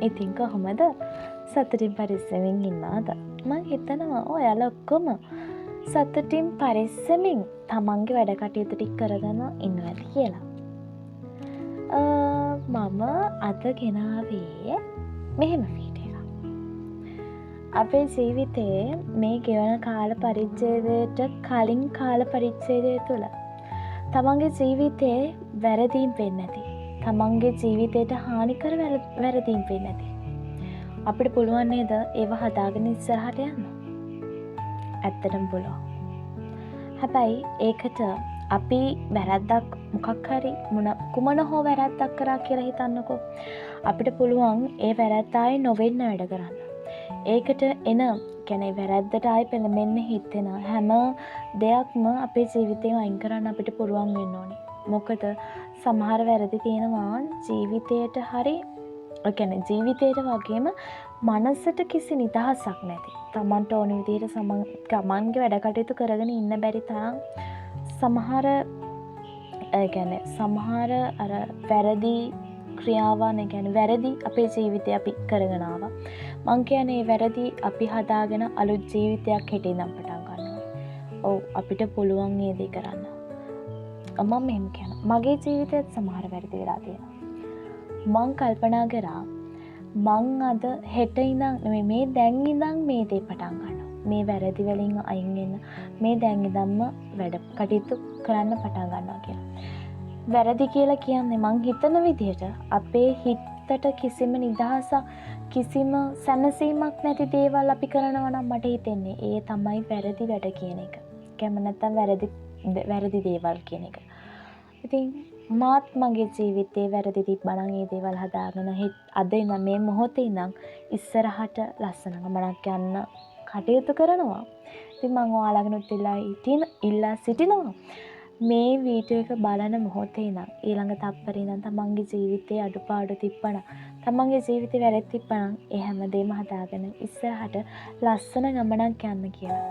ඉතින් කොහොමද? සතුටින් පරිස්සමින් ඉන්නවද? මං හිතනවා ඔයාලා ඔක්කොම සතුටින් පරිස්සමින් තමන්ගේ වැඩ කටයුතු ටික කරගෙන ඉන්නවා ඇති කියලා. මම අද ගෙනාවේ මෙහෙම වීඩියෝ එකක්. අපේ ජීවිතයේ මේ ගෙවන කාල පරිච්ඡේදයට කලින් කාල පරිච්ඡේදය තුළ තමන්ගේ ජීවිතයේ වැරදීම් වෙන්නේ නැති, තමන්ගේ ජීවිතයට හානිකර වැරදීම් වෙන්නේ නැති, අපිට පුළුවන් නේද ඒව හදාගෙන ඉස්සරහට යන්න? ඇත්තටම පුළුවන්. හැබැයි ඒකට අපි වැරැද්දක් මොකක් හරි කුමන හෝ වැරැද්දක් කරා කියලා හිතන්නකෝ. අපිට පුළුවන් ඒ වැරැද්ද ආයේ නොවෙන්න වැඩ කරන්න. ඒකට එන, කියන්නේ වැරැද්දට ආයේ පෙළඹෙන්න හිතෙන හැම දෙයක්ම අපේ ජීවිතයෙන් අයින් කරන්න අපිට පුළුවන් වෙන්න ඕනේ. මොකද සමහර වැරදි තියෙනවා ජීවිතයට හරි, ඒ කියන්නේ ජීවිතයට වගේම මනසට කිසි නිදහසක් නැති. තමන්ට ඕන විදිහට තමන්ගේ වැඩ කටයුතු කරගෙන ඉන්න බැරි තරම් සමහර, ඒ කියන්නේ සමහර අර වැරදි ක්‍රියාවන්, ඒ කියන්නේ වැරදි අපේ ජීවිතේ අපි කරගෙන ආවා. මං කියන්නේ මේ වැරදි අපි හදාගෙන අලුත් ජීවිතයක් හෙට ඉඳන් පටන් ගන්න ඕනේ. ඔව්, අපිට පුළුවන් මේ දේ කරන්න. මම මෙහෙම කියනවා. මගේ ජීවිතයත් සමහර වැරදි වෙලා තියෙනවා. මං කල්පනා කරා මං අද හෙට ඉඳන් නෙමෙයි, මේ දැන් ඉඳන් මේ දේ පටන් ගන්නවා. මේ වැරදි වලින් අයින් වෙන්න මේ දැන් ඉඳන්ම වැඩ කටයුතු කරන්න පටන් ගන්නවා කියලා. වැරදි කියලා කියන්නේ මං හිතන විදිහට අපේ හිතට කිසිම නිදහසක්, කිසිම සැනසීමක් නැති දේවල් අපි කරනවා නම් මට හිතෙන්නේ ඒ තමයි වැරදි වැඩ කියන එක. කැම නැත්තම් වැරදි දේවල් කියන එක. ඉතින් මාත් මගේ ජීවිතේ වැරදි තිබ්බා නම් ඒ දේවල් හදාගෙන අද ඉඳන් මේ මොහොතේ ඉඳන් ඉස්සරහට ලස්සන ගමනක් යන්න කටයුතු කරනවා. ඉතින් මං ඔයාලගෙනුත් ඉල්ලා සිටිනවා. මේ වීඩියෝ එක බලන මොහොතේ ඉඳන් ඊළඟ තප්පරේ ඉඳන් තමන්ගේ ජීවිතේ අඩුපාඩු තිබ්බනම්, තමන්ගේ ජීවිතේ වැරදි තිබ්බනම් ඒ හැමදේම හදාගෙන ඉස්සරහට ලස්සන ගමනක් යන්න කියලා.